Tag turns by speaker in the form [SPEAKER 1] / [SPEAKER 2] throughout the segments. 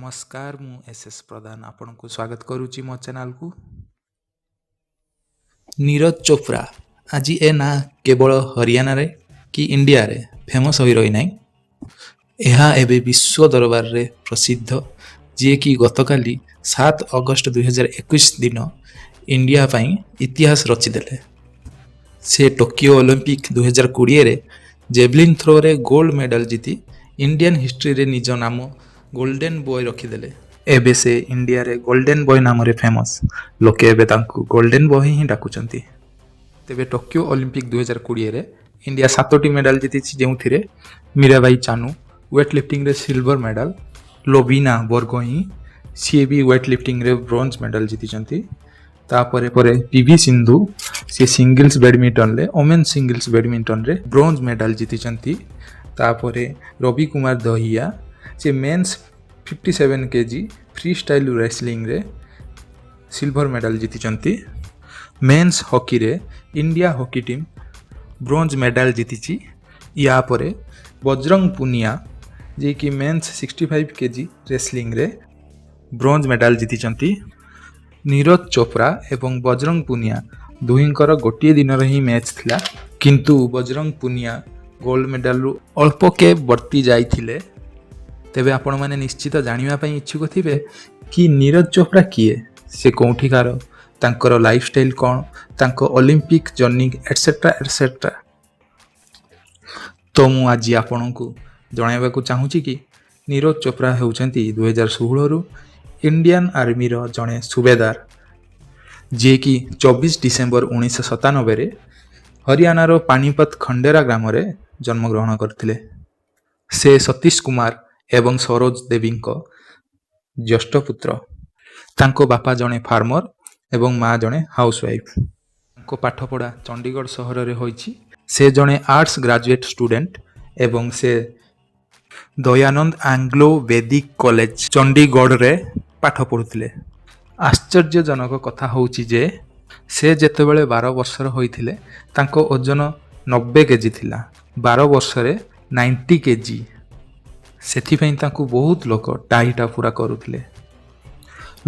[SPEAKER 1] ନମସ୍କାର, ମୁଁ S S ପ୍ରଧାନ ଆପଣଙ୍କୁ ସ୍ୱାଗତ କରୁଛି ମୋ ଚ୍ୟାନେଲକୁ। ନୀରଜ ଚୋପ୍ରା, ଆଜି ଏ ନାଁ କେବଳ ହରିୟାଣାରେ କି ଇଣ୍ଡିଆରେ ଫେମସ୍ ହୋଇ ରହିନାହିଁ, ଏହା ଏବେ ବିଶ୍ୱ ଦରବାରରେ ପ୍ରସିଦ୍ଧ। ଯିଏକି ଗତକାଲି 7 ଅଗଷ୍ଟ 2021 ଦିନ ଇଣ୍ଡିଆ ପାଇଁ ଇତିହାସ ରଚିଦେଲେ। ସେ ଟୋକିଓ ଅଲିମ୍ପିକ୍ 2020ରେ ଜେଭଲିନ୍ ଥ୍ରୋରେ ଗୋଲ୍ଡ ମେଡାଲ ଜିତି ଇଣ୍ଡିଆନ୍ ହିଷ୍ଟ୍ରିରେ ନିଜ ନାମ ଗୋଲ୍ଡେନ୍ ବୟ ରଖିଦେଲେ। ଏବେ ସେ ଇଣ୍ଡିଆରେ ଗୋଲ୍ଡେନ୍ ବୟ ନାମରେ ଫେମସ୍। ଲୋକେ ଏବେ ତାଙ୍କୁ ଗୋଲ୍ଡେନ୍ ବୟ ହିଁ ଡାକୁଛନ୍ତି। ତେବେ ଟୋକିଓ ଅଲିମ୍ପିକ୍ 2020ରେ ଇଣ୍ଡିଆ ସାତୋଟି ମେଡାଲ ଜିତିଛି, ଯେଉଁଥିରେ ମୀରାବାଇ ଚାନୁ ୱେଟ୍ ଲିଫ୍ଟିଂରେ ସିଲଭର ମେଡାଲ, ଲୋଭିନା ବର୍ଗୋହିଁ, ସିଏ ବି ୱେଟ୍ ଲିଫ୍ଟିଂରେ ବ୍ରୋଞ୍ଜ ମେଡାଲ ଜିତିଛନ୍ତି। ତାପରେ ପରେ ପିଭି ସିନ୍ଧୁ, ସିଏ ସିଙ୍ଗଲ୍ସ ବ୍ୟାଡମିଣ୍ଟନରେ, ଓମେନ୍ ସିଙ୍ଗଲ୍ସ ବ୍ୟାଡମିଣ୍ଟନରେ ବ୍ରୋଞ୍ଜ ମେଡାଲ ଜିତିଛନ୍ତି। ତାପରେ ରବି କୁମାର ଦହିଆ, ସେ ମେନ୍ସ 57 କେଜି ଫ୍ରି ଷ୍ଟାଇଲ୍ ରେସଲିଂରେ ସିଲଭର ମେଡାଲ ଜିତିଛନ୍ତି। ମେନ୍ସ ହକିରେ India hockey team bronze medal ଜିତିଛି। ୟା ପରେ ବଜରଙ୍ଗ ପୁନିଆ, ଯିଏକି ମେନ୍ସ 65 କେଜି ରେସଲିଂରେ ବ୍ରୋଞ୍ଜ ମେଡାଲ ଜିତିଛନ୍ତି। ନୀରଜ ଚୋପ୍ରା ଏବଂ ବଜରଙ୍ଗ ପୁନିଆ ଦୁହିଁଙ୍କର ଗୋଟିଏ ଦିନର ହିଁ ମ୍ୟାଚ୍ ଥିଲା, କିନ୍ତୁ ବଜରଙ୍ଗ ପୁନିଆ ଗୋଲ୍ଡ ମେଡାଲରୁ ଅଳ୍ପକେ ବର୍ତ୍ତି ଯାଇଥିଲେ। ତେବେ ଆପଣମାନେ ନିଶ୍ଚିତ ଜାଣିବା ପାଇଁ ଇଚ୍ଛୁକ ଥିବେ କି ନୀରଜ ଚୋପ୍ରା କିଏ, ସେ କେଉଁଠିକାର, ତାଙ୍କର ଲାଇଫଷ୍ଟାଇଲ୍ କ'ଣ, ତାଙ୍କ ଅଲିମ୍ପିକ୍ ଜର୍ଣ୍ଣି, ଏଟସେଟ୍ରା ଏଟସେଟ୍ରା। ତ ମୁଁ ଆଜି ଆପଣଙ୍କୁ ଜଣାଇବାକୁ ଚାହୁଁଛି କି ନୀରଜ ଚୋପ୍ରା ହେଉଛନ୍ତି 2016ରୁ ଇଣ୍ଡିଆନ୍ ଆର୍ମିର ଜଣେ ସୁବେଦାର, ଯିଏକି 24 ଡିସେମ୍ବର 1997ରେ ହରିୟାଣାର ପାନିପତ ଖଣ୍ଡେରା ଗ୍ରାମରେ ଜନ୍ମଗ୍ରହଣ କରିଥିଲେ। ସେ ସତୀଶ କୁମାର ଏବଂ ସରୋଜ ଦେବୀଙ୍କ ଜ୍ୟେଷ୍ଠ ପୁତ୍ର। ତାଙ୍କ ବାପା ଜଣେ ଫାର୍ମର ଏବଂ ମା ଜଣେ ହାଉସୱାଇଫ୍। ତାଙ୍କ ପାଠପଢ଼ା ଚଣ୍ଡିଗଡ଼ ସହରରେ ହୋଇଛି। ସେ ଜଣେ ଆର୍ଟ୍ସ ଗ୍ରାଜୁଏଟ୍ ଷ୍ଟୁଡେଣ୍ଟ ଏବଂ ସେ ଦୟାନନ୍ଦ ଆଙ୍ଗ୍ଲୋ ବେଦିକ କଲେଜ, ଚଣ୍ଡିଗଡ଼ରେ ପାଠ ପଢ଼ୁଥିଲେ। ଆଶ୍ଚର୍ଯ୍ୟଜନକ କଥା ହେଉଛି ଯେ ସେ ଯେତେବେଳେ 12 ବର୍ଷର ହୋଇଥିଲେ, ତାଙ୍କ ଓଜନ 90 କେଜି ଥିଲା। 12 ବର୍ଷରେ 90 କେଜି! ସେଥିପାଇଁ ତାଙ୍କୁ ବହୁତ ଲୋକ ଟାହି ଟାପୁରା କରୁଥିଲେ।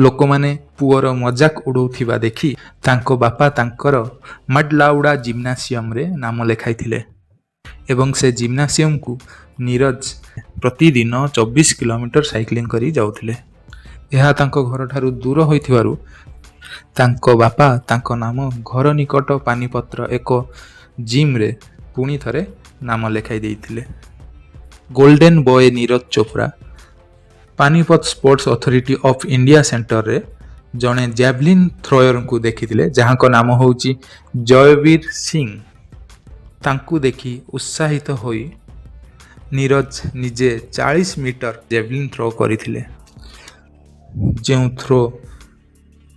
[SPEAKER 1] ଲୋକମାନେ ପୁଅର ମଜାକ ଉଡ଼ାଉଥିବା ଦେଖି ତାଙ୍କ ବାପା ତାଙ୍କର ମଡଲାଉଡ଼ା ଜିମ୍ନାସିୟମରେ ନାମ ଲେଖାଇଥିଲେ ଏବଂ ସେ ଜିମ୍ନାସିୟମକୁ ନୀରଜ ପ୍ରତିଦିନ 24 କିଲୋମିଟର ସାଇକ୍ଲିଂ କରି ଯାଉଥିଲେ। ଏହା ତାଙ୍କ ଘରଠାରୁ ଦୂର ହୋଇଥିବାରୁ ତାଙ୍କ ବାପା ତାଙ୍କ ନାମ ଘର ନିକଟ ପାନିପତର ଏକ ଜିମ୍ରେ ପୁଣି ଥରେ ନାମ ଲେଖାଇ ଦେଇଥିଲେ। Golden boy Neeraj Chopra Panipat sports authority of India ସେଣ୍ଟରରେ ଜଣେ ଜାଭଲିନ୍ ଥ୍ରୋୟରଙ୍କୁ ଦେଖିଥିଲେ, ଯାହାଙ୍କ ନାମ ହେଉଛି ଜୟବୀର ସିଂ। ତାଙ୍କୁ ଦେଖି ଉତ୍ସାହିତ ହୋଇ ନୀରଜ ନିଜେ 40 ମିଟର ଜାଭଲିନ୍ ଥ୍ରୋ କରିଥିଲେ, ଯେଉଁ ଥ୍ରୋ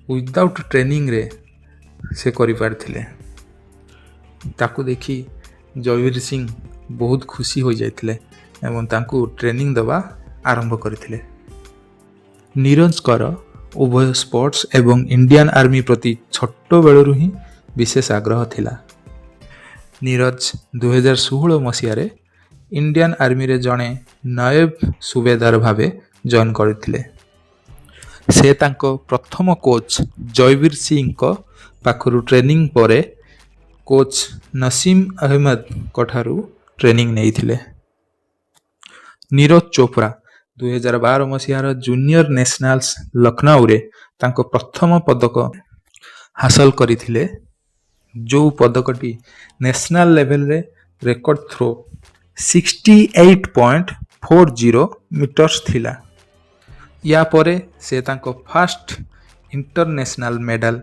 [SPEAKER 1] ୱିଦାଉଟ୍ ଟ୍ରେନିଂରେ ସେ କରିପାରିଥିଲେ। ତାକୁ ଦେଖି ଜୟବୀର ସିଂ ବହୁତ ଖୁସି ହୋଇଯାଇଥିଲେ ଏବଂ ତାଙ୍କୁ ଟ୍ରେନିଂ ଦେବା ଆରମ୍ଭ କରିଥିଲେ। ନୀରଜଙ୍କର ଉଭୟ ସ୍ପୋର୍ଟସ ଏବଂ ଇଣ୍ଡିଆନ୍ ଆର୍ମି ପ୍ରତି ଛୋଟବେଳରୁ ହିଁ ବିଶେଷ ଆଗ୍ରହ ଥିଲା। ନୀରଜ 2016 ମସିହାରେ ଇଣ୍ଡିଆନ୍ ଆର୍ମିରେ ଜଣେ ନାୟବ ସୁବେଦାର ଭାବେ ଜଏନ୍ କରିଥିଲେ। ସେ ତାଙ୍କ ପ୍ରଥମ କୋଚ୍ ଜୟବୀର ସିଂଙ୍କ ପାଖରୁ ଟ୍ରେନିଂ ପରେ କୋଚ୍ ନସିମ ଅହମ୍ମଦଙ୍କଠାରୁ ଟ୍ରେନିଂ ନେଇଥିଲେ। ନୀରଜ ଚୋପ୍ରା 2012 ମସିହାର ଜୁନିୟର ନ୍ୟାସନାଲ୍ସ ଲକ୍ଷ୍ନୌରେ ତାଙ୍କ ପ୍ରଥମ ପଦକ ହାସଲ କରିଥିଲେ, ଯେଉଁ ପଦକଟି ନ୍ୟାସନାଲ ଲେଭେଲରେ ରେକର୍ଡ ଥ୍ରୋ 68.40 meters ଥିଲା। ୟା ପରେ ସେ ତାଙ୍କ ଫାଷ୍ଟ ଇଣ୍ଟରନ୍ୟାସନାଲ ମେଡାଲ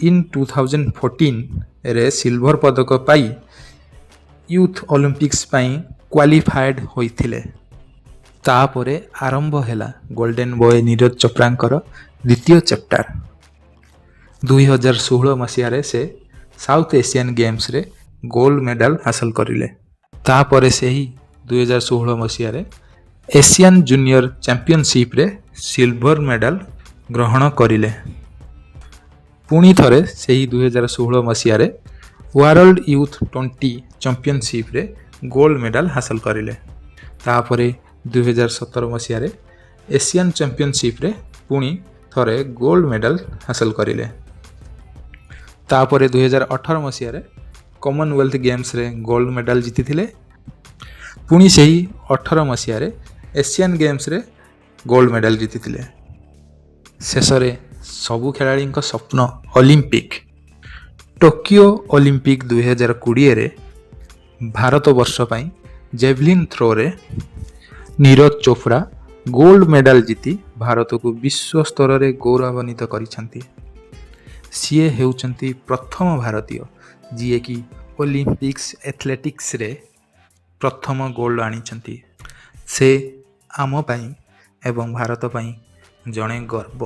[SPEAKER 1] ଇନ୍ 2014ରେ ସିଲଭର ପଦକ ପାଇ ୟୁଥ୍ ଅଲିମ୍ପିକ୍ସ ପାଇଁ କ୍ୱାଲିଫାଏଡ୍ ହୋଇଥିଲେ। ତାପରେ ଆରମ୍ଭ ହେଲା ଗୋଲ୍ଡେନ୍ ବୟ ନୀରଜ ଚୋପ୍ରାଙ୍କର ଦ୍ୱିତୀୟ ଚାପ୍ଟର। 2016 ମସିହାରେ ସେ ସାଉଥ୍ ଏସିଆନ୍ ଗେମ୍ସରେ ଗୋଲ୍ଡ ମେଡାଲ ହାସଲ କରିଲେ। ତାପରେ ସେହି 2016 ମସିହାରେ ଏସିଆନ୍ ଜୁନିୟର ଚାମ୍ପିଅନସିପ୍ରେ ସିଲଭର ମେଡାଲ ଗ୍ରହଣ କରିଲେ। ପୁଣି ଥରେ ସେହି 2016 ମସିହାରେ ୱାର୍ଲଡ ୟୁଥ୍ 20 ଚାମ୍ପିଅନସିପ୍ରେ ଗୋଲ୍ଡ ମେଡାଲ ହାସଲ କରିଲେ। ତାପରେ 2017 ମସିହାରେ ଏସିଆନ୍ ଚାମ୍ପିଅନସିପ୍ରେ ପୁଣି ଥରେ ଗୋଲ୍ଡ ମେଡ଼ାଲ ହାସଲ କରିଲେ। ତାପରେ 2018 ମସିହାରେ କମନୱେଲ୍ଥ ଗେମ୍ସରେ ଗୋଲ୍ଡ ମେଡ଼ାଲ ଜିତିଥିଲେ। ପୁଣି ସେହି 18 ମସିହାରେ ଏସିଆନ୍ ଗେମ୍ସରେ ଗୋଲ୍ଡ ମେଡ଼ାଲ ଜିତିଥିଲେ। ଶେଷରେ ସବୁ ଖେଳାଳିଙ୍କ ସ୍ୱପ୍ନ ଅଲିମ୍ପିକ୍, ଟୋକିଓ ଅଲିମ୍ପିକ୍ 2020ରେ ଭାରତ ବର୍ଷ ପାଇଁ ଜେଭଲିନ୍ ଥ୍ରୋରେ ନୀରଜ ଚୋପ୍ରା ଗୋଲ୍ଡ ମେଡ଼ାଲ ଜିତି ଭାରତକୁ ବିଶ୍ୱ ସ୍ତରରେ ଗୌରବାନ୍ୱିତ କରିଛନ୍ତି। ସିଏ ହେଉଛନ୍ତି ପ୍ରଥମ ଭାରତୀୟ, ଯିଏକି ଅଲିମ୍ପିକ୍ସ ଆଥଲେଟିକ୍ସରେ ପ୍ରଥମ ଗୋଲ୍ଡ ଆଣିଛନ୍ତି। ସେ ଆମ ପାଇଁ ଏବଂ ଭାରତ ପାଇଁ ଜଣେ ଗର୍ବ।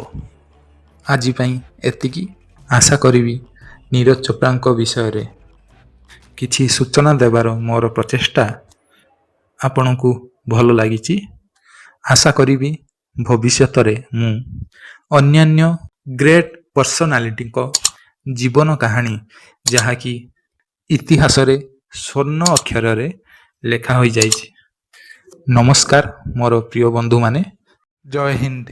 [SPEAKER 1] ଆଜି ପାଇଁ ଏତିକି। ଆଶା କରିବି, ନୀରଜ ଚୋପ୍ରାଙ୍କ ବିଷୟରେ କିଛି ସୂଚନା ଦେବାର ମୋର ପ୍ରଚେଷ୍ଟା ଆପଣଙ୍କୁ ଭଲ ଲାଗିଛି। ଆଶା କରିବି, ଭବିଷ୍ୟତରେ ମୁଁ ଅନ୍ୟାନ୍ୟ ଗ୍ରେଟ୍ ପର୍ସନାଲିଟିଙ୍କ ଜୀବନ କାହାଣୀ, ଯାହାକି ଇତିହାସରେ ସ୍ୱର୍ଣ୍ଣ ଅକ୍ଷରରେ ଲେଖା ହୋଇଯାଇଛି। ନମସ୍କାର ମୋର ପ୍ରିୟ ବନ୍ଧୁମାନେ, ଜୟ ହିନ୍ଦ।